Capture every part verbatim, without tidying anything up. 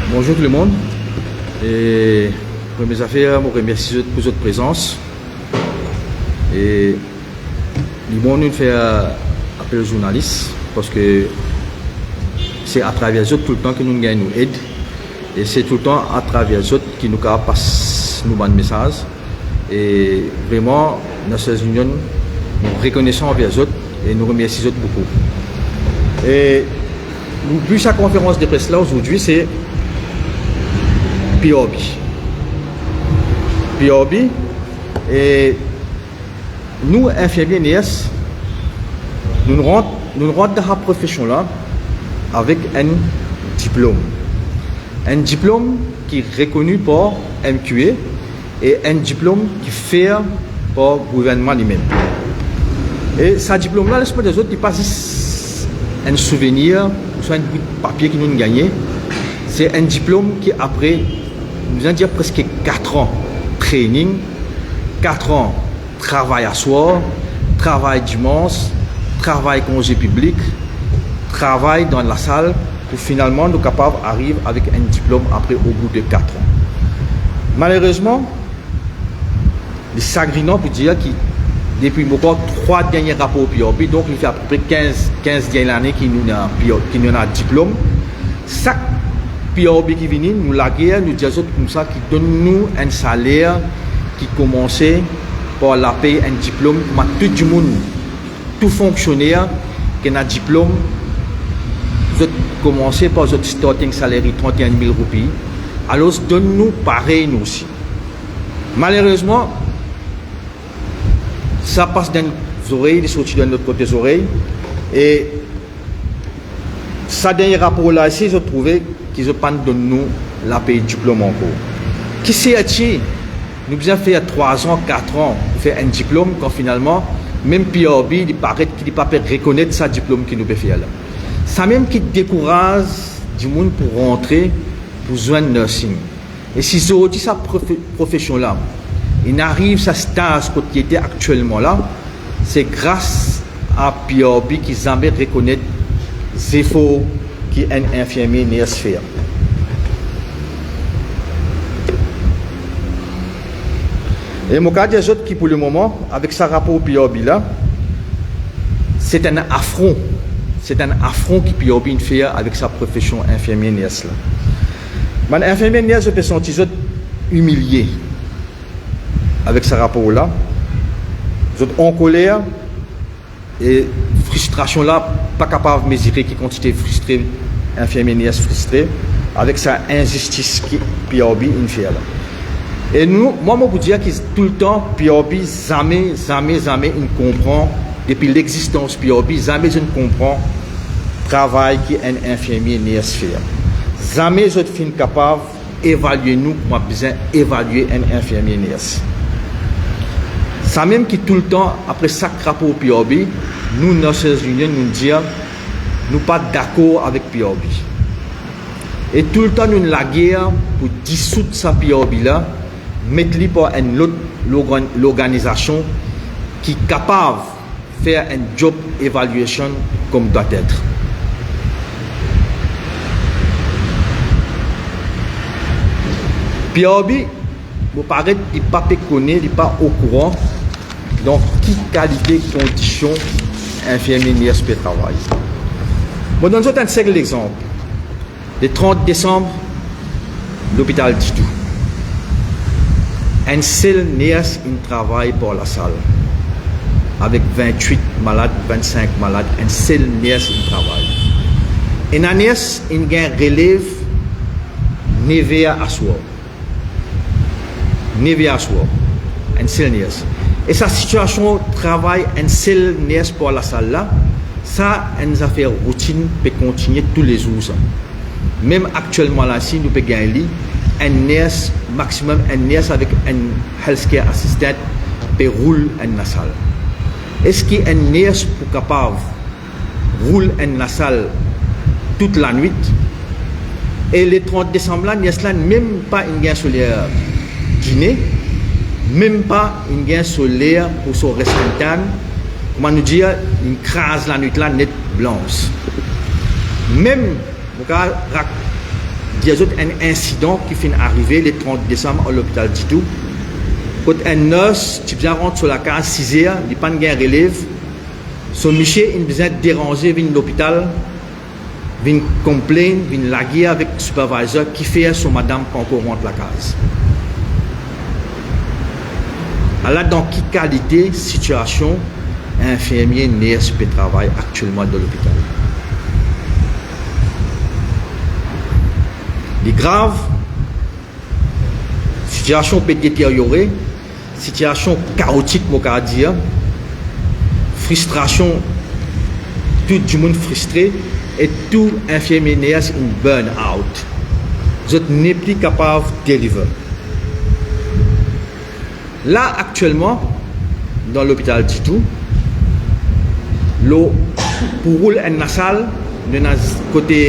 Bonzour tou lemonn. E premie zafer, mo remersi zot pou zot prezans. E li bon nou fer apel zournalis, parski se atraver zot toultan ki nou gagn nou ed, e se toultan atraver zot ki nou kapav pas nou bann mesaz. E vreman, Nurses Union, nou rekonesan anver zot e nou remersi zot boukou. E nou bi sa konferans de pres la azordi, se P R B. P R B, e nou infirmie ners, nou rant, nou rant dan sa profesion la avek enn diplom. Enn diplom ki rekoni par M Q A e enn diplom ki fer par gouvernman limem. E sa diplom la, les mo dir zot, li pa zis enn souvenir ouswa enn bout papie ki nou gagne. Se enn diplom ki apre, nou bizin dir, preske kat an training, kat an travay aswar, travay dimans, travay konze piblik, travay dan lasal, pou finalman nou kapav ariv avek enn diplom apre, o bout de kat an. Malerezman, li sagrinan pou dir ki depi mo krwar trwa dernie rapor P R B, donk li fer apepre kinz, kinz dernie lane ki nou ena P R, ki nou ena diplom. Sak P R B ki vini, nou lager, nou dir zot koumsa ki donn nou enn saler ki koumanse par lapey enn diplom, kouma tou dimoun, tou fonksioner ki ena diplom, zot koumanse par zot starting salary trant e enn mil roupi. Alor donn nou parey nou osi. Malerezman, sa pas dan enn zorey, li sorti dan lot kote zorey, e sa dernie rapor la isi, zot trouve ki zot pa'nn donn nou lapey diplom ankor. Ki serti nou bizin fer trwa an, kat an pou fer enn diplom, kan finalman mem P R B, li paret ki li pa pe rekonet sa diplom ki nou pe fer la. Samem ki dekouraz dimoun pou rantre, pou zwenn nursing. E si zordi sa profe-, profesion la inn ariv sa staz kot li ete aktielman la, se gras a P R B ki zame rekonet zefor ki enn infirmie ners fer. E mo kapav dir zot ki pou lemoman, avek sa rapor P R B la, se enn afron, se enn afron ki P R B inn fer avek sa profesion infirmie ners la. Bann infirmie ners, zot pe santi zot imilie avek sa rapor la, zot ankoler, e fristrasion la pa kapav mezire ki kantite fristre, infirmie ners fristre avek sa inzistis ki P R B inn fer la. E nou, mwa mo pou dir ki toultan P R B zame, zame, zame inn konpran, depi lexistans P R B, zame zot inn konpran travay ki enn infirmie ners fer. Zame zot finn kapav evalie nou kouma bizin evalie enn infirmie ners. Samem ki toultan, apre sak rapor P R B, nou Nurses Union, nou dir nou pa dakor avek P R B. E toultan nou lager pou disoud sa P R B la, met li par enn lot lorgan-, lorganizasion ki kapav fer enn job evaluation comme doit être. P R B, mo paret, li pa pe kone, li pa okouran dan ki kalite kondision infirmie ners pe travay. Mo donn zot enn sel lexanp. Le trant desam, lopital Didou. Enn sel ners inn travay par lasal. Avek vintwit malad, vennsink malad, enn sel ners inn travay. Ena ners inn gagn relev nev er aswar. Nev er aswar, enn sel ners. E sa sitiasion travay enn sel ners par lasal la, sa enn zafer routine pe kontigne toulezour sa. Mem aktielman la isi, nou pe gagn li, enn ners, maximum enn ners avek enn healthcare assistant pe roul enn lasal. Eski enn ners pou kapav roul enn lasal tout lanwit? E le trant desam la, ners la mem pa inn gagn so ler dine, mem pa inn gagn so ler pou so resting time. Kouma nou dir, inn kraz lanwit la net blans. Mem, mo kapav rak-, dir zot enn insidan ki finn arive le trant desam ar lopital Ditou, kot enn nurse ti bizin rant so lakaz siz er, li pa'nn gagn relev. So misie inn bizin deranze, vinn lopital, vinn complain, vinn lager avek supervisor, kifer so madam pa ankor rant lakaz. Ala dan ki kalite sitiasion infirmie, nurse pe travay aktielman dan lopital. Li grav, sitiasion pe deteryore, sitiasion kaotik, mo kav dir, fristrasion, tou dimoun fristre, e tou infirmie, nurse inn burn out. Zot nepli kapav deliver. La, aktielman, dan lopital Ditou, lor, pou roul enn lasal, nou ena z-, kote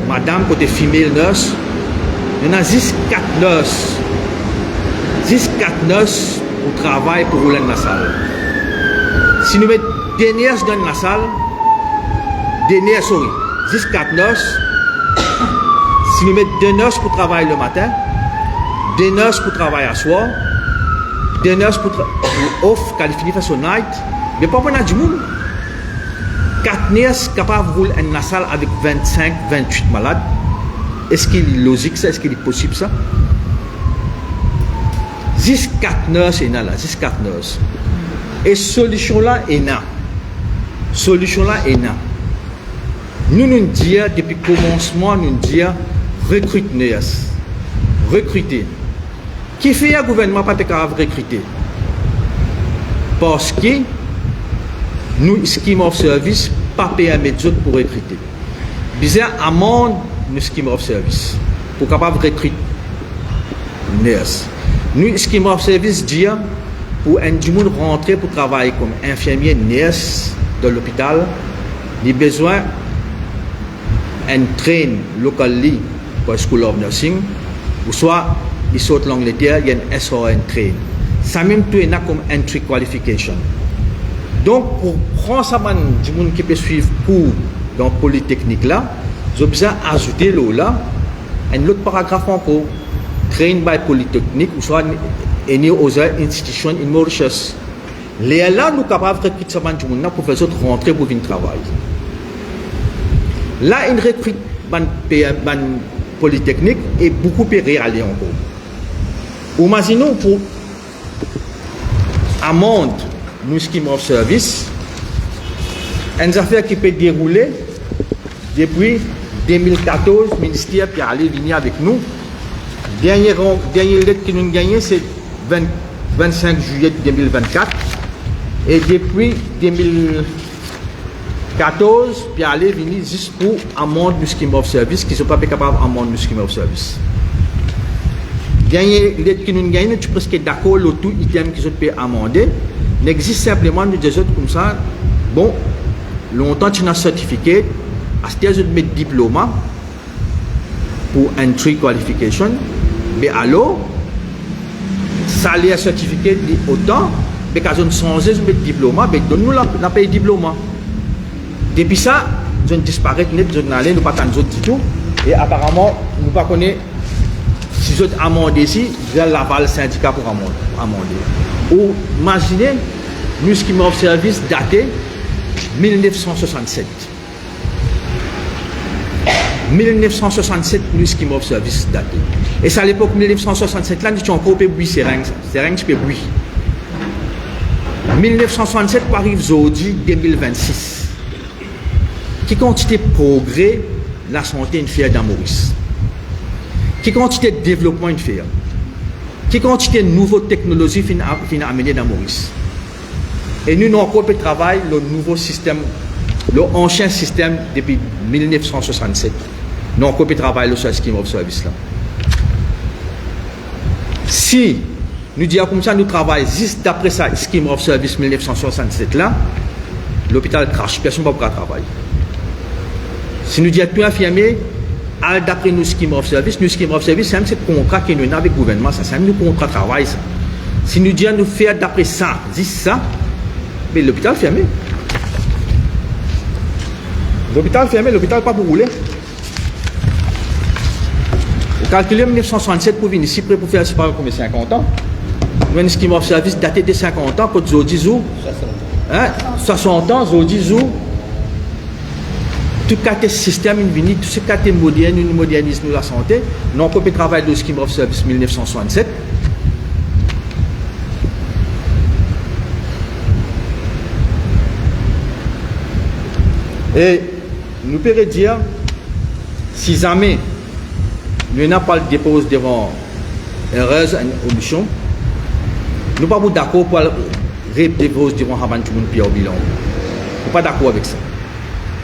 madam, kote female nurse, nou ena zis kat nurse. Zis kat nurse pou travay, pou roul enn lasal. Si nou met de nurse dan enn lasal, de nurse, sorry, zis kat nurse. Si nou met de nurse pou travay lematin, de nurse pou travay aswar, de nurse pou tra-, pou off, kan li fini fer so night, be pa pou ena dimoun. Kat nurse kapav roul enn lasal avek vinn-sink, vinn-wit malad. Eski li lozik sa? Eski li posib sa? Zis kat nurse ena la, zis kat nurse. E solision la ena. Solision la ena. Nou, nou dir depi komansman, nou dir rekrit nurse. Rekrite. Kifer gouvernman pa pe kapav rekrite? Parski nou scheme of service pa permet zot pou rekrite. Bizin amand nou scheme of service pou kapav rekrit nurse. Nou scheme of service dir pou enn dimoun rantre pou travay kouma infirmie, nurse dan lopital, li bizin enn train locally par School of Nursing, ouswa li sort Langleter, li enn S R N train. Samem tou ena kouma entry qualification. Donk, pou pran sa bann dimoun ki pe swiv kour dan politeknik la, zot bizin azoute lor la enn lot paragraf ankor, trained by Polytechnic ouswa any other institution in Mauritius. Lerla nou kapav rekrit sa bann dimoun la pou fer zot rantre pou vinn travay. La inn rekrit bann pe-, bann politeknik e boukou pe re ale ankor. Ou imazinn ou pou amand nou scheme of service, enn zafer ki pe deroule depi de mil katorz, minister pe ale vini avek nou. Dernie ran-, dernie let ki nou gagne, se vinn, vinn-sink zilie de mil vinn-kat. E depi de mil katorz, pe ale vini zis pou amand nou scheme of service, ki zot pa pe kapav amand nou scheme of service. Dernie let ki nou gagne, nou ti preske dakor lor tou item ki zot pe amande. Nek zis sinpleman nou dir zot koumsa, bon, lontan ti ena certificate, aster zot met diploma pou entry qualification, be alor, saler certificate li otan, be kan zot sanze, zot met diploma, be donn nou la, lapey diploma. Depi sa, zot disparet net, zot ale, nou pa tann zot ditou, e aparaman, nou pa kone si zot amande isi, vinn Laval sindika pou amande, amande. Ou imazine, nou scheme of service date mil nef san swasannset. Mil nef san swasannset nou scheme of service date. E sa lepok mil nef san swasannset la, nou ti ankor pe bwi sereng, sereng ti pe bwi. Mil nef san swasannset pou ariv zordi de mil vinn-sis. Ki kantite progre lasante inn fer dan Moris? Ki kantite devlopman inn fer? Ki kantite nouvo teknolozi finn a-, finn amene dan Moris? E nou, nou ankor pe travay lor nouvo sistem, lor ansien sistem depi mil nef san swasannset. Nou ankor pe travay lor sa scheme of service la. Si nou dir koumsa nou travay zis dapre sa scheme of service mil nef san swasannset la, lopital crash, personn pa pou kav travay. Si nou dir tou infirmie, al dapre nou scheme of service, nou scheme of service, samem se kontra ki nou ena avek gouvernman, sa, samem nou kontra travay sa. Si nou dir nou fer dapre sa, zis sa, be lopital ferme. Lopital ferme, lopital pa pou roule. Kalkile mil nef san swasannset pou vinn isi, pre pou fer, se pa konbien, sinkant an. Nou enn scheme of service date de sinkant an, kot zordi zour, swasant an, zordi zour, tou kalite sistem inn vini, tou kalite modern, nou moderniz nou lasante. Nou ankor pe travay lor scheme of service mil nef san swasannset. E nou pe redir, si zame nou ena pou al depoz devan erreurs and omission, nou pa pou dakor pou al redepoz devan sa bann dimoun P R B la. Nou pa dakor avek sa.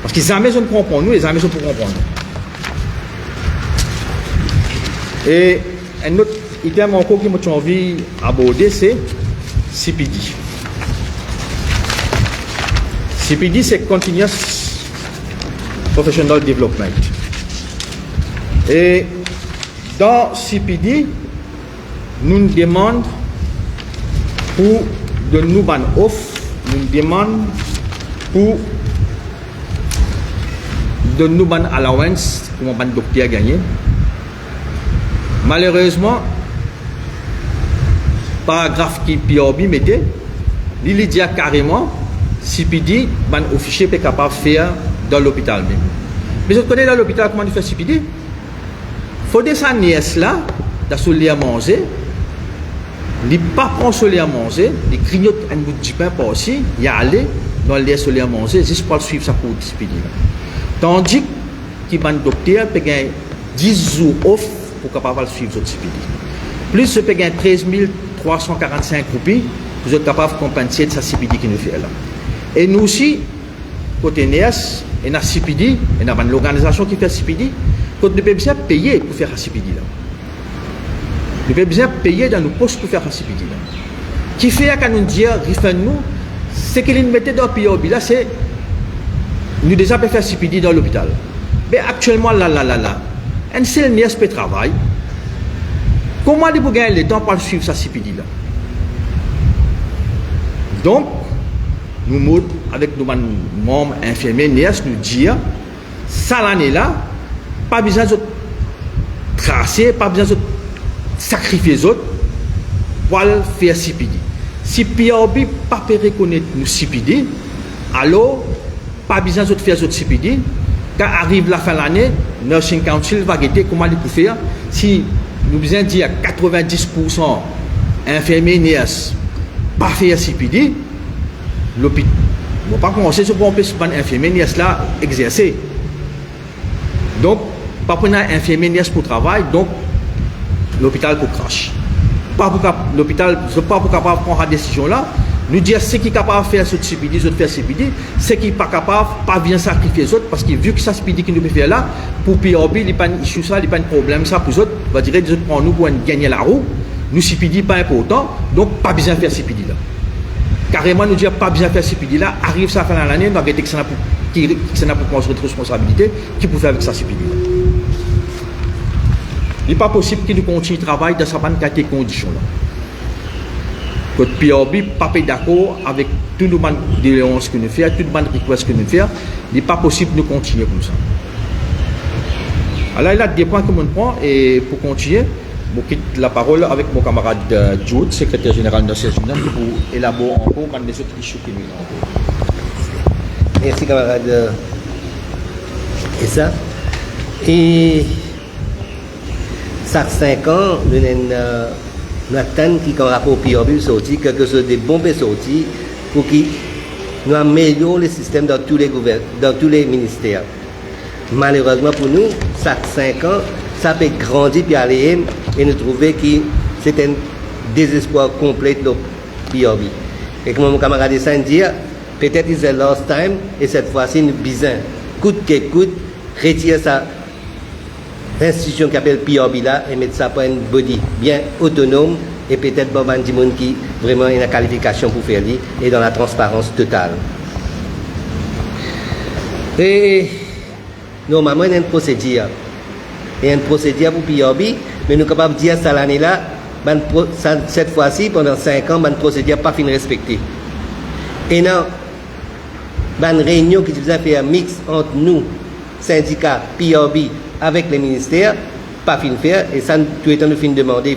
Paski zame zot konpran nou e zame zot pou konpran nou. E enn lot item ankor ki mo ti anvi aborde, se C P D. C P D se Continuous Professional Development. E dan C P D, nou demann pou donn nou bann of, nou demann pou donn nou bann allowance kouma bann dokter gagne. Malerezman, paragraf ki P R B mete, li, li dir kareman, C P D, bann ofisie pe kapav fer dan lopital mem. Me zot kone dan lopital kouma nou fer C P D? Fode sa ners la, dan so ler manze, li pa pran so ler manze, li grignot enn bout dipin parsi, li ale dan ler so ler manze, zis pou al swiv sa kour C P D la. Tandis ki bann dokter pe gagn dis zour off pou kapav al swiv zot C P D. Plis zot pe gagn trez mil trwa san karannsink roupi pou zot kapav konpanse sa C P D ki nou fer la. E nou osi, kote ners, ena C P D, ena bann lorganizasion ki fer C P D, kot nou pe bizin peye pou fer sa C P D la. Nou pe bizin peye dan nou pos pou fer sa C P D la. Kifer kan nou dir refund nou, seki linn mete dan P R B la, se nou deza pe fer C P D dan lopital. Me aktielman la, la, la, la, enn sel ners pe travay. Kouma li pou gagn letan pou al swiv sa C P D la? Donk, nou mond avek nou bann manm infirmie, ners, nou dir, sa lane la, pa bizin zot trase, pa bizin zot sakrifie zot pou al fer C P D. Si P R B pa pe rekonet nou C P D, alor pa bizin zot fer zot C P D. Kan ariv lafin lane, Nursing Council va gete kouma li pou fer. Si nou bizin dir katrevin-dis poursan infirmie, ners pa fer C P D, lopit-, mo pa panse zot pou anpes bann infirmie, ners la exerse. Donk, pa pou ena infirmie, ners pou travay, donk lopital pou kras. Pa pou kap-, lopital, zot pa pou kapav pran sa desizion la. Nou dir seki kapav fer zot C P D, zot fer C P D, seki pa kapav, pa bizin sakrifie zot, paski vi ki sa C P D ki nou pe fer la, pou P R B, li pa enn issue sa, li pa enn problem sa pou zot, va dir zot pran nou pou enn gagn larou, nou C P D pa inportan, donk pa bizin fer C P D la. Kareman nou dir pa bizin fer C P D la, ariv sa fin lane, nou a gete kisannla pou, ki, kisannla pou pran so responsabilite, ki pou fer avek sa C P D la. Li pa posib ki nou kontign travay dan sa bann kalite kondision la. Kot P R B pa pe dakor avek tou nou bann doleyans ki nou fer, tou nou bann request ki nou fer, li pa posib nou kontigne koumsa. Ala, ena de pwin ki mo pran, e pou kontigne, mo kit laparol avek mo kamarad, eh, Jude, sekreter zeneral Nations Unies, ki pou elabor ankor bann lezot issue ki nou ena ankor. Mersi, kamarad, eh, Esa. E sak sink an, nou ena, eh, nou atann ki kan rapor P R B sorti, kelke soz de bon pe sorti, pou ki nou amelior le sistem dan tou le gouver-, dan tou le minister. Malerezman pou nou, sak sink an, sa pe grandi pe ale, e nou trouve ki se enn dezespwar konplet lor P R B. E kouma mo kamarad Esa inn dir, petet it's the last time, e set fwa si nou bizin, kout ke kout, retir sa institision ki apel P R B la e met sa pou enn body bien otonom e petet bann, bann dimoun ki vreman ena kalifikasion pou fer li e dan latransparans total. E normalman, ena enn prosedir. Ena enn prosedir pou P R B, me nou kapav dir sa lane la, bann pro-, sa, set fwa si, pandan sink an, bann prosedir pa finn respekte. Ena bann reynion ki ti bizin fer mix ant nou, sindika, P R B, avek le minister, pa finn fer, e sa nou, touletan nou finn demande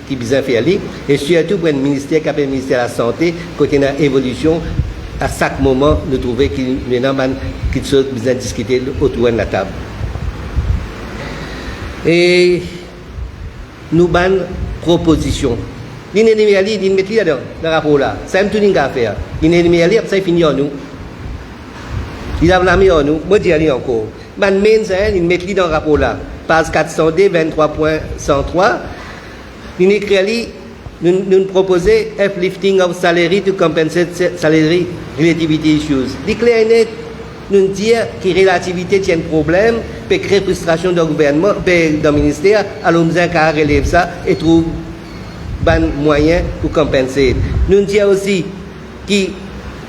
ki bizin fer li, e sirtou pou enn minister ki apel minister lasante, kot ena evolision, a sak moman nou trouve ki nou ena bann kiksoz bizin diskite otour enn latab. E nou bann propozision. Linn enumer li, linn met li ladan, dan rapor la. Samem tou linn kapav fer. Linn enumer li, apre sa, li fini ar nou. Li lav lame ar nou. Mo dir li ankor. Bann main sa, linn met li dan rapor la. Paz kat san de, vinn-trwa pwin san trwa. Linn ekrir li, nou, nou propoze uplifting of salary to compensate sa-, salary relativity issues. Li kler e net, nou dir ki relativite ti enn problem, pe kre fristrasion dan gouvernman, pe dan minister, alor nou bizin kapav relev sa e trouv bann mwayin pou compensate. Nou dir osi ki,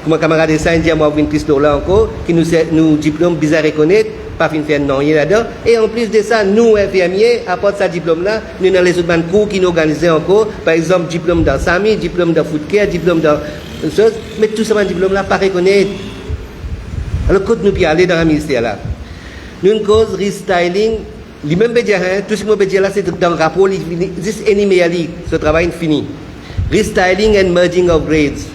kouma kamarad Esa inn dir, mo vinn plis lor la ankor, ki nou se-, nou diplom bizin rekonet, pa finn fer nanye ladan. E anplis de sa, nou infirmie, apar sa diplom la, nou ena lezot bann kour ki nou organize ankor, par exanp, diplom dan SAMU, diplom dan Foot Care, diplom dan soz, me tou sa bann diplom la pa rekonet. Alor, kot nou pe ale dan minister la? Nou'nn koz restyling, li mem pe dir, hein, tou seki mo pe dir la, se dan rapor, li, li zis enumer li, so travay inn fini. Restyling and merging of grades.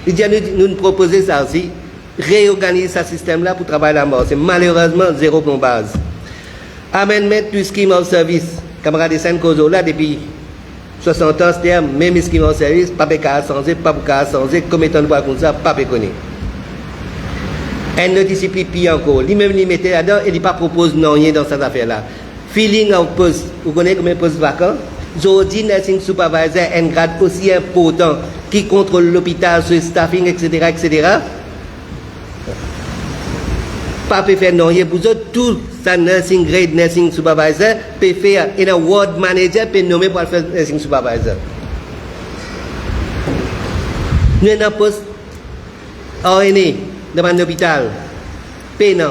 Li dir nou, nou propoze sa osi, reorganiz sa sistem la pou travay la marse. Malerezman, zero plonbaz. Amendment to scheme of service. Kamarad Esa inn koz lor la depi swasant an, aster, mem scheme of service, pa pe kapav sanze, pa pou kapav sanze, konbien tan nou pou al koumsa, pa pe kone. Enn lot isi pli pir ankor, li mem li mete ladan e li pa propoz nanye dan sa zafer la. Filling of post, ou kone konbien post vakan? Zordi, nursing supervisor, enn grad osi inportan ki kontrol lopital, so staffing, et cetera, et cetera, pa pe fer nanye pou zot. Tou sa nursing grade, nursing supervisor pe fer, ena ward manager pe nome pou al fer nursing supervisor. Nou ena post R N A dan bann lopital, pena.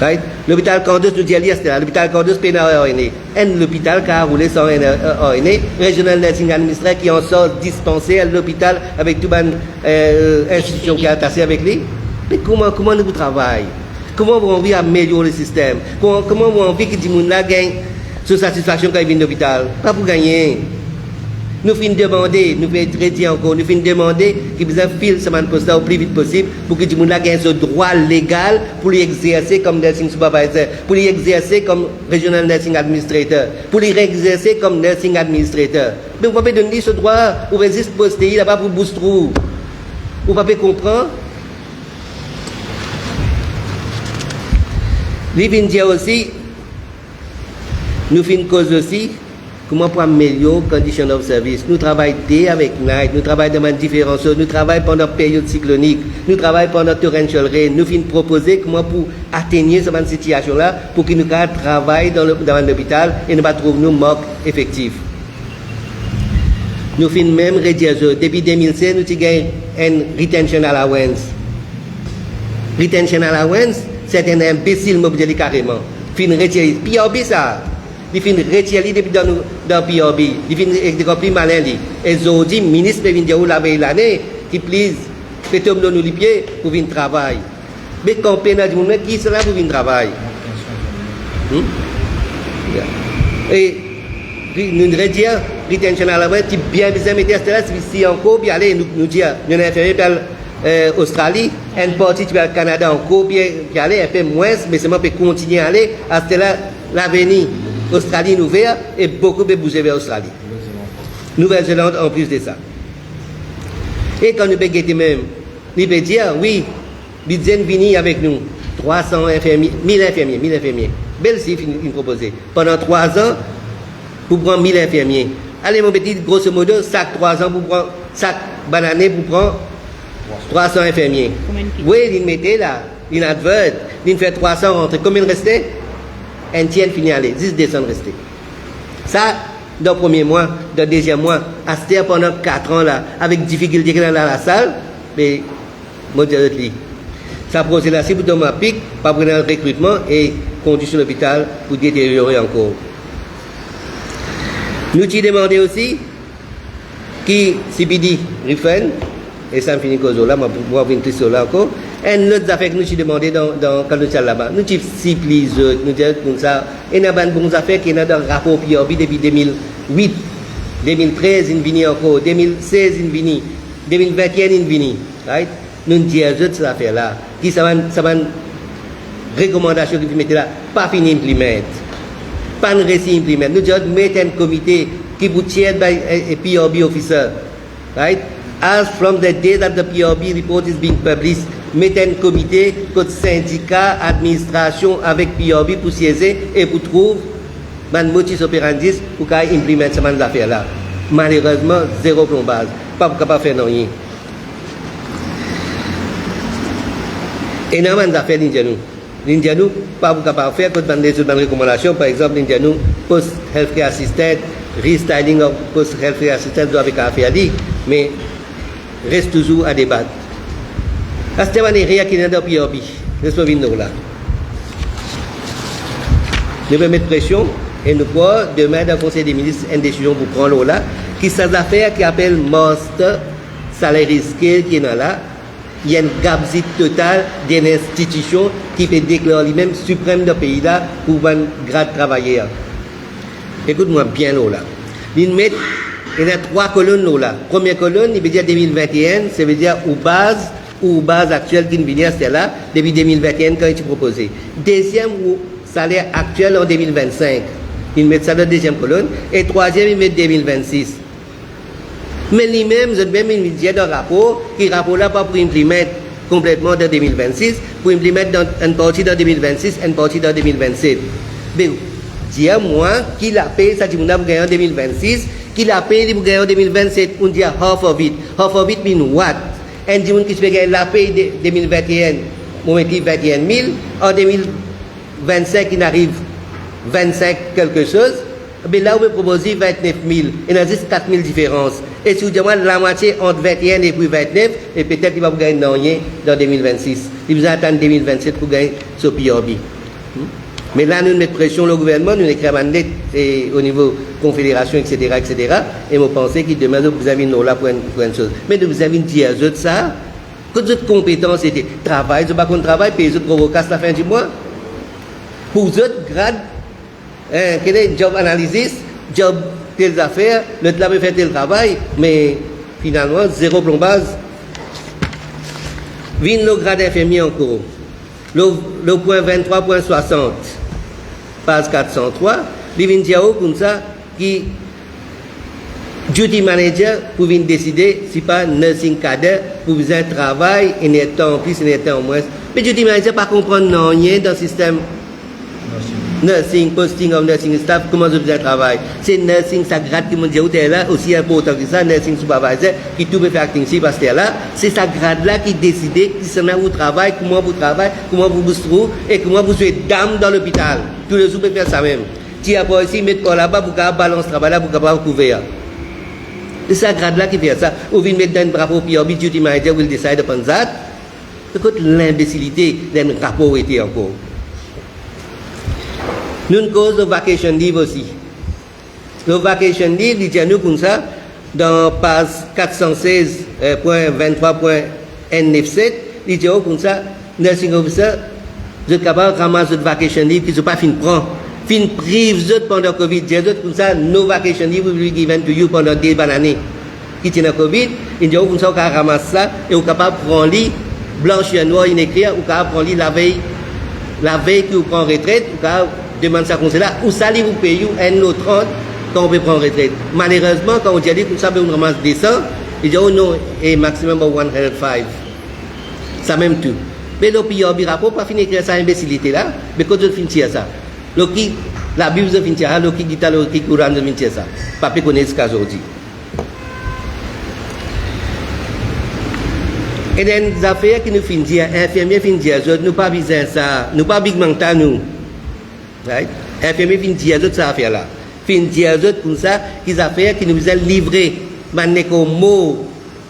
Right? Lopital Kandos, nou dir li aster la, lopital Kandos pena R N A. Enn lopital kapav roule san R N A, R N A, Regional Nursing Administrator ki ansarz dispanser, lopital, avek tou bann, eh, institision ki atase avek li. Me kouma, kouma nou pou travay? Kouma ou anvi amelior le sistem? Kouma, kouma ou anvi ki dimoun la gagn so satisfaksion kan li vinn lopital? Pa pou gagne. Nou finn demande, nou finn redir ankor, nou finn demande ki bizin fill sa bann post la o pli vit posib pou ki dimoun la gagn so drwa legal pou li exerse kom nursing supervisor, pou li exerse kom regional nursing administrator, pou li exerse kom nursing administrator. Me ou pa pe donn li so drwa, ou pe zis poste li laba pou bous trou. Ou pa pe konpran? Li vinn dir osi, nou finn koz osi kouma pou amelior condition of service. Nou travay day avek night, nou travay dan bann diferan soz, nou travay pandan period siklonik, nou travay pandan torrential rain. Nou finn propoze kouma pou atenir sa bann sitiasion la pou ki nou kapav travay dan le, dan bann lopital e nou pa trouv nou mank efektif. Nou finn mem redir zot, depi de mil sez nou ti gagn enn retention allowance. Retention allowance, serten inbesil, mo pou dir li kareman, finn retir li. P R B sa, li finn retir li depi dan nou, dan P R B. Li finn, eh, ankor pli malin li. E zordi, minis pe vinn dir ou lavey lane, ki pliz pe tom lor nou lipie pou vinn travay. Me kan pena dimoun, me kisannla pou vinn travay? Hmm? E, nou, nou redir, retention allowance, ti bien bizin mete aster la, si, si ankor, pe ale, nou, nou dir, nou ena infirmie pe al, eh, Ostrali, enn parti ti pe al Kanada ankor, pe, pe ale, inpe mwins, me selman pe kontigne ale, aster la, laveni, Ostrali inn ouver, e boukou pe bouze ver Ostrali. Nouvel Zeland, anplis de sa. E kan nou pe gete mem, li pe dir, wi, bidze inn vini avek nou, trwa san infirmie, mil infirmie, mil infirmie. Bel sif inn, inn propoze. Pandan trwa an, pou pran mil infirmie. Ale, mo pe dir, grosso modo, sak trwa an pou pran, sak bann ane pou pran trwa san infirmie. Konbien ki? Wi, li mete la, li advert, li fer trwa san rantre. Konbien reste? Enn tier fini ale, zis de san reste. Sa, dan premie mwa, dan deziem mwa, aster pandan kat an la, avek difikilte ki ena dan lasal, me mo dir zot li, sa proze la si pou tom apik, pa pou ena rekritman e kondision lopital pou deteriore ankor. Nou ti demande osi ki C P D refund, e sa fini koz la, mo, mo vinn tris la ankor, Enn lot zafer ki nou ti demande dan, dan kan nou ti al laba, nou ti sipliy zot, nou dir zot koumsa, ena bann bon zafer ki ena dan rapor P R B depi de mil wit, de mil trez inn vini ankor, de mil sez inn vini, de mil vinteenn inn vini, right? Nou'nn dir zot sa zafer la, ki sa bann, sa bann rekomandasion ki finn mete la, pa finn implement, pa'nn resi implement. Nou dir zot met enn komite ki pou chair by a, a P R B officer, right? As from the day that the P R B report is being published, met enn komite kot sindika, administrasion avek P R B pou sieze e pou trouv bann modus operandi pou kapav implement sa bann zafer la. Malerezman, zero plonbaz, pa pou kapav fer nanye. Ena bann zafer linn dir nou, linn dir nou pa pou kapav fer kot bann lezot bann rekomandasion, par exanp, linn dir nou post healthcare assistant, restyling of post healthcare assistant, zot ava kapav fer li, me res touzour a debat. Aster bann erer ki ena dan P R B, les mo vinn lor la. Nou pe met presion e nou krwar demin dan Konsey de Minis enn desizion pou pran lor la, ki sa zafer ki apel master salary scale ki ena la, li enn gabzit total de enn institision ki pe deklar limem siprem dan pei la pou bann grad travayer. Ekout mwa bien lor la. Linn met, ena trwa kolonn lor la. Premie kolonn, li pe dir de mil vinteenn, se ve dir ou baz, ou baz aktiel ki vinn aster la, depi de mil vinteenn kan li ti propoze. Deziem, ou saler aktiel an de mil vennsink. Linn met sa dan deziem kolonn. E trwaziem, linn met de mil vennsis. Me limem, zot mem inn dir dan rapor, ki rapor la pa pou implement konpletman dan de mil vennsis, pou implement dan enn parti dan de mil vennsis, enn parti dan de mil vennset. Be, dir mwa, ki lapey sa dimoun la pou gagn an de mil vennsis, ki lapey li pou gagn an de mil vennset, ou'nn dir half of it. Half of it mean what? Enn dimoun ki ti pe gagn lapey de, de mil vinteenn, mo met li vinteenn mil, an de mil vennsink, inn ariv vennsink kelke soz, be la ou pe propoze vintnef mil, ena zis kat mil diferans. E si ou dir mwa lamwatie ant vinteenn epi vintnef, e petet li pa pou gagn nanye dan de mil vennsis. Li bizin atann de mil vennset pou gagn so P R B. Hmm? Me la, nou met presion lor gouvernman, nou ekrir bann let, e, o nivo konfederasion, et cetera, et cetera. E mo panse ki demin, zot bizin vinn lor la pou enn, pou enn soz. Me nou bizin vinn dir zot sa, kot zot konpetans ete? Travay, zot pa konn travay, pey zot gro gro kas lafin di mwa. Pou zot, grad, eh, kele job analysis, job tel zafer, lot la pe fer tel travay, me finalman, zero plonbaz. Vinn lor grad infirmie ankor. Lor, lor pwin venntrwa pwin swasant, paz kat san trwa, li vinn dir ou koumsa, ki duty manager pou vinn deside si pa nursing cadre pou bizin travay enn er tan plis, enn er tan mwins. Me duty manager pa konprann nanye dan sistem nursing, posting of nursing staff, kouma zot bizin travay. Se nursing, sa grad ki mo dir ou la, osi inportan ki sa, nursing supervisor, ki tou pe fer acting shift aster la, se sa grad la ki deside kisannla pou travay, kouma pou travay, kouma pou bous trou, e kouma pou zwe dam dan lopital. Toulezour pe fer sa mem. Tir par isi, met par laba, pou kapav balans travay la, pou kapav kouver. E sa grad la ki fer sa. Ou vinn met dan enn drapo P R B, duty manager will decide upon that. Kot linbesilite dan enn drapo ete ankor? Nou'nn koz lor vacation leave osi. Lor vacation leave, li dir nou koumsa, dan paz kat san sez, eh, pwin venntrwa pwin enn nef set, li dir ou koumsa, nursing officer, zot kapav ramas zot vacation leave ki zot pa finn pran. Finn priv zot pandan covid, dir zot koumsa, no vacation leave will be given to you pandan de bann ane ki ti ena covid, li dir ou koumsa ou kapav ramas sa e ou kapav pran li blan sir nwar, inn ekrir, ou kapav pran li lavey, lavey ki ou pran retret, ou kapav demann sa konse la, ou sa li pou pey ou enn lor trant kan ou pe pran retret. Malerezman, kan ou dir li koumsa, be ou ramas de san, li dir ou non, e maximum of one hundred five. Sa mem tou. Me lor P R B rapor pa finn ekrir sa inbesilite la, me kot zot finn tir sa? Lor ki Labib zot finn tir sa? Lor ki gita, lor ki Koran zot finn tir sa? Pa pe kone ziska zordi. Ena enn zafer ki nou finn dir, infirmie finn dir zot, nou pa bizin sa, nou pa big manta nou. Right? Infirmie finn dir zot sa zafer la. Finn dir zot koumsa ki zafer ki nou bizin livre bann lekor mor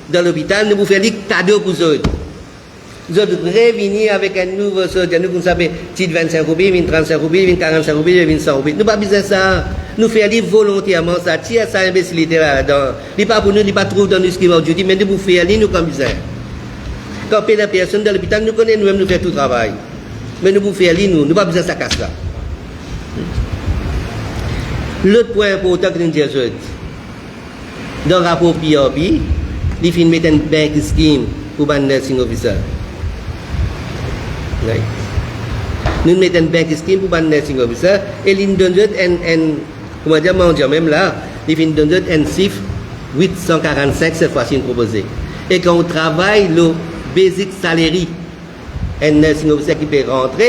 dan lopital, nou pou fer li kado pou zot. Zot revini avek enn nouvo soz, dir nou koumsa, be, ti vinn sink roupi, vinn trannsink roupi, vinn karannsink roupi, vinn san roupi. Nou pa bizin sa. Nou fer li volonterman sa. Tir sa inbesilite la ladan. Li pa pou nou, li pa trouv dan nou scheme of duty, me nou pou fer li, nou kan bizin. Kan pena personn dan lopital, nou kone noumem nou fer tou travay. Me nou pou fer li nou, nou pa bizin sa kas la. Lot pwin inportan ki nou dir zot, dan rapor P R B, li finn met enn bank scheme pou bann nursing officer. Right. Nou met enn bank scheme pou bann nursing officer e li donn zot enn, enn, kouma dir, mandia mem la, li finn donn zot enn sif wit san karann-sink, set fwa si inn propoze. E kan ou travay lor basic salary, enn nursing officer ki pe rantre,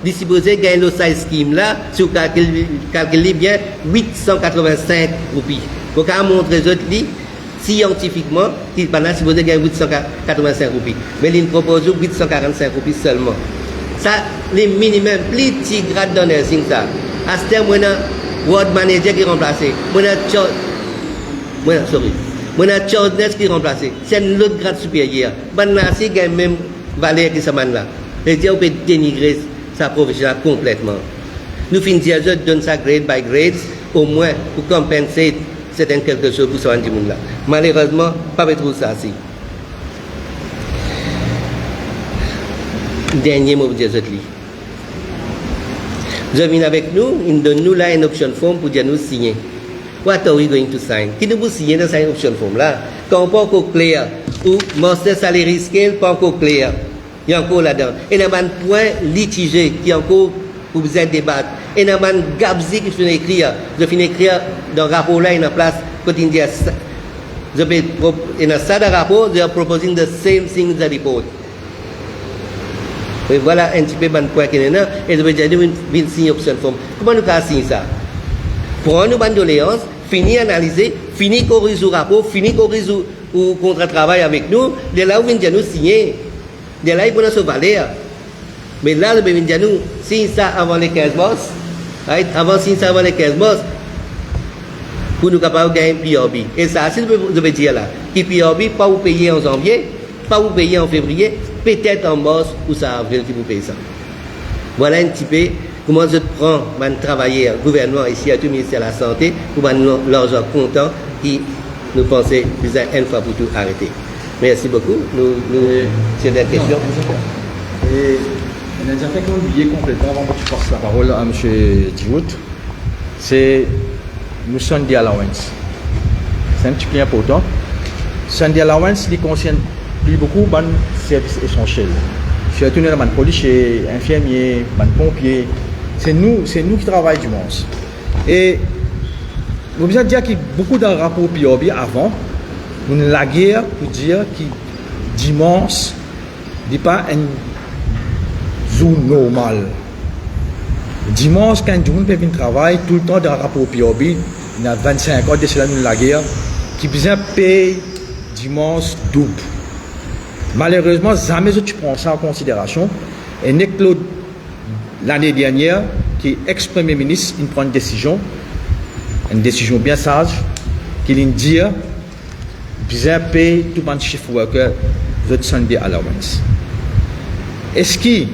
li sipoze gagn lor sa scheme la, si ou kalkil, kalkil li bien, wit san katrovin-sink roupi. Mo kapav montre zot li siantifikman ki bann la sipoze gagn wit san katrovin-sink roupi. Me li propoz ou wit san karann-sink roupi selman. Sa, le minimem, pli ti grad dan nursing sa. Aster mo ena ward manager ki ranplase. Mo ena char-, mo ena, sorry. Mo ena charge nurse ki ranplase. Se enn lot grad siperyer. Bann la si gagn mem valer ki sa bann la. Vedir ou pe denigre sa profesion la konpletman. Nou finn dir zot donn sa grade by grades, omwin pou compensate serten kelke soz pou sa bann dimoun la. Malerezman, pa pe trouv sa asi. Dernie mo pou dir zot li. Zot vinn avek nou, inn donn nou la enn option form pou dir nou signe. What are we going to sign? Ki nou pou signe dan sa option form la? Kan ou pa ankor kler, ou master salary scale pa ankor kler. Li ankor ladan. Ena bann pwin litize ki ankor pou bizin debat. Ena bann gabzi ki finn ekrir. Zot finn ekrir dan rapor la, ena plas kot inn dir sa. Zot pe pro-, ena sa dan rapor, they are proposing the same thing in the report. E vwala enn tipe bann pwin ki ena, e zot pe dir nou vinn, vinn sign option form. Kouma nou kapav sign sa? Pran nou bann doleans, fini analize, fini koriz ou rapor, fini koriz ou, ou kontra travay avek nou, lerla ou vinn dir nou signe. Lerla li pou ena so valer. Me la, zot pe vinn dir nou, sign sa avan le kinz mars, right? Avan, sign sa avan le kinz mars, pou nou kapav gagn P R B. E sa, si zot pe, zot pe dir la, ki P R B pa pou peye an zanvie, pa pou peye an fevriye, petet an mars ou sa avril ki pou pey sa. Vwala enn tipe kouma zot pran bann travayer gouvernman e sirtou Minister Lasante pou bann larzan kontan ki nou panse bizin enn fwa pou tou arete. Mersi boukou. Nou, nou, si ena enn kestion. E, ena enn zafer ki mo bliye konpletman avan mo pas laparol a misie Diwout. Se nou Sunday allowance. Se enn tipe inportan. Sunday allowance, li konsern pli boukou bann servis esansiel. Sirtou nou ena bann polisie, infirmie, bann ponpie. Se nou, se nou ki travay dimans. E mo bizin dir ki boukou dan rapor P R B avan, nou lager pou dir ki dimans li pa enn zour normal. Dimans, kan dimoun pe vinn travay, toultan dan rapor P R B, ena vinn-sink an de sela nou lager, ki bizin pey dimans doub. Malerezman, zame zot ti pran sa an konsiderasion. E nek lor lane dernie, ki ex-Premie Minis inn pran enn desizion, enn desizion bien saz, ki linn dir, bizin pey tou bann shift worker zot Sunday allowance. Eski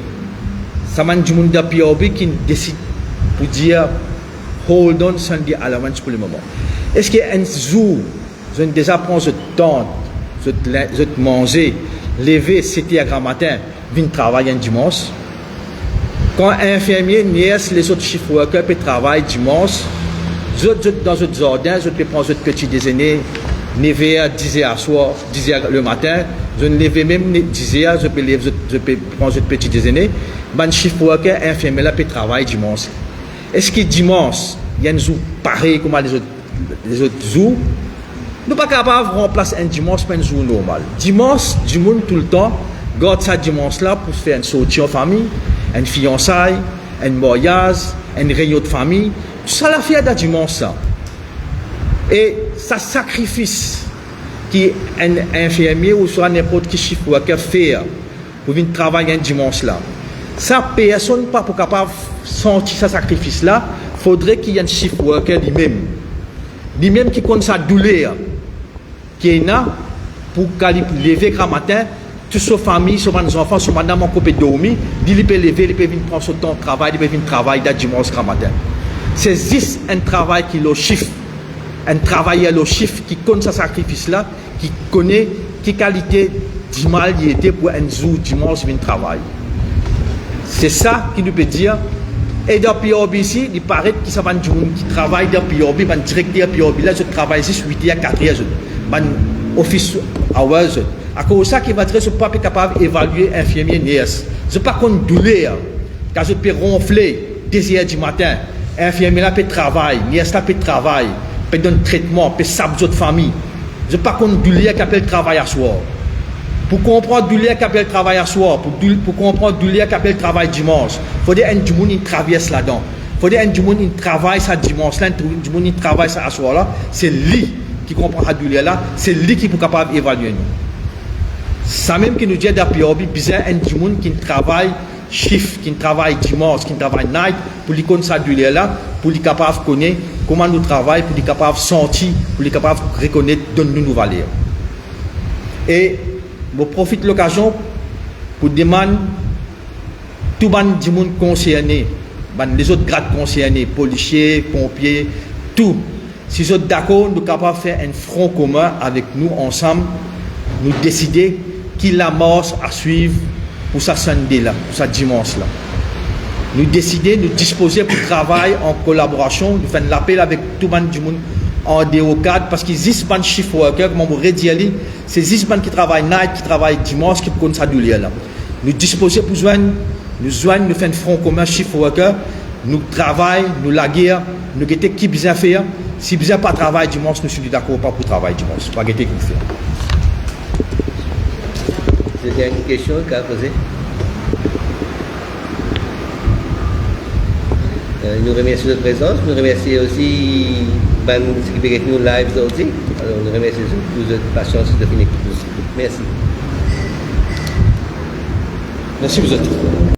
sa bann dimoun dan P R B ki desid pou dir hold on Sunday allowance pou lemoman? Eski enn zour zot inn deza pran zot tant, zot lin-, zot manze, leve set er gramatin, vinn travay enn dimans? Kan infirmie, nurse, lezot shift worker pe travay dimans, zot, zot dan zot zardin, zot pe pran zot peti dezene, nev er, diz er aswar, diz er lematin, zot inn leve mem ne-, diz er, zot pe lev, zot, zot pe pran zot peti dezene, bann shift worker, infirmie la pe travay dimans. Eski dimans, li enn zour parey kouma lezot, lezot zour? Nou pa kapav ranplas enn dimans par enn zour normal. Dimans, dimoun toultan gard sa dimans la pou fer enn sorti an fami, enn fiansay, enn maryaz, enn reynion de fami. Tou sa la fer dan dimans la. E sa sakrifis ki enn infirmie ouswa ninport ki shift worker fer pou vinn travay enn dimans la. Sa personn pa pou kapav santi sa sakrifis la, fodre ki enn shift worker limem. Limem ki konn sa douler ki ena pou kan li leve gramatin, tou so fami, so bann zanfan, so madam ankor pe dormi, li, li pe leve, li pe vinn pran so tan travay, li pe vinn travay dan dimans gramatin. Se zis enn travay ki lor shift, enn travayer lor shift ki konn sa sakrifis la, ki kone ki kalite dimal li ete pou enn zour dimans vinn travay. Se sa ki nou pe dir. E dan P R B isi, li paret ki sa bann dimoun ki travay dan P R B, bann direkter P R B la, zot travay zis wit er, kat er zot, bann office hours zot. Akoz sa ki va dir zot pa pe kapav evalie infirmie, ners. Zot pa konn douler. Kan zot pe ronfle de zer dimatin, infirmie la pe travay, ners la pe travay, pe donn tretman, pe sap zot fami. Zot pa konn douler ki apel travay aswar. Pou konpran douler ki apel travay aswar, pou dou-, pou konpran douler ki apel travay dimans, fode enn dimoun inn travers ladan. Fode enn dimoun inn travay sa dimans la, enn trou-, dimoun inn travay sa aswar la, se li ki konpran sa douler la, se li ki pou kapav evalie nou. Samem ki nou dir dan P R B, bizin enn dimoun ki travay shift, ki travay dimans, ki travay night, pou li konn sa douler la, pou li kapav kone kouma nou travay, pou li kapav santi, pou li kapav rekonet, donn nou nou valer. E mo profit lokazion pou demann tou bann dimoun konserne, bann lezot grad konserne, polisie, ponpie, tou, si zot dakor, nou kapav fer enn fron komin avek nou ansam, nou deside ki lamars a swiv pou sa Sunday la, pou sa dimans la. Nou deside, nou dispoze pou travay an kolaborasion, nou fer enn lapel avek tou bann dimoun an deor kad, parski zis bann shift worker, kouma mo redir li, se zis bann ki travay night, ki travay dimans, ki pou konn sa douler la. Nou dispoze pou zwenn, nou zwenn, nou fer enn fron komin shift worker, nou travay, nou lager, nou gete ki bizin fer. Si bizin pa travay dimans, nou si dakor pa pou travay dimans. Pa gete ki fer. Zot ena enn kestion, kav poze. Euh, nou remersie zot prezans, nou remersie osi bann seki pe get nou live zordi. Alor, nou remersie zot pou zot pasians ki zot finn ekout nou. Mersi. Mersi zot.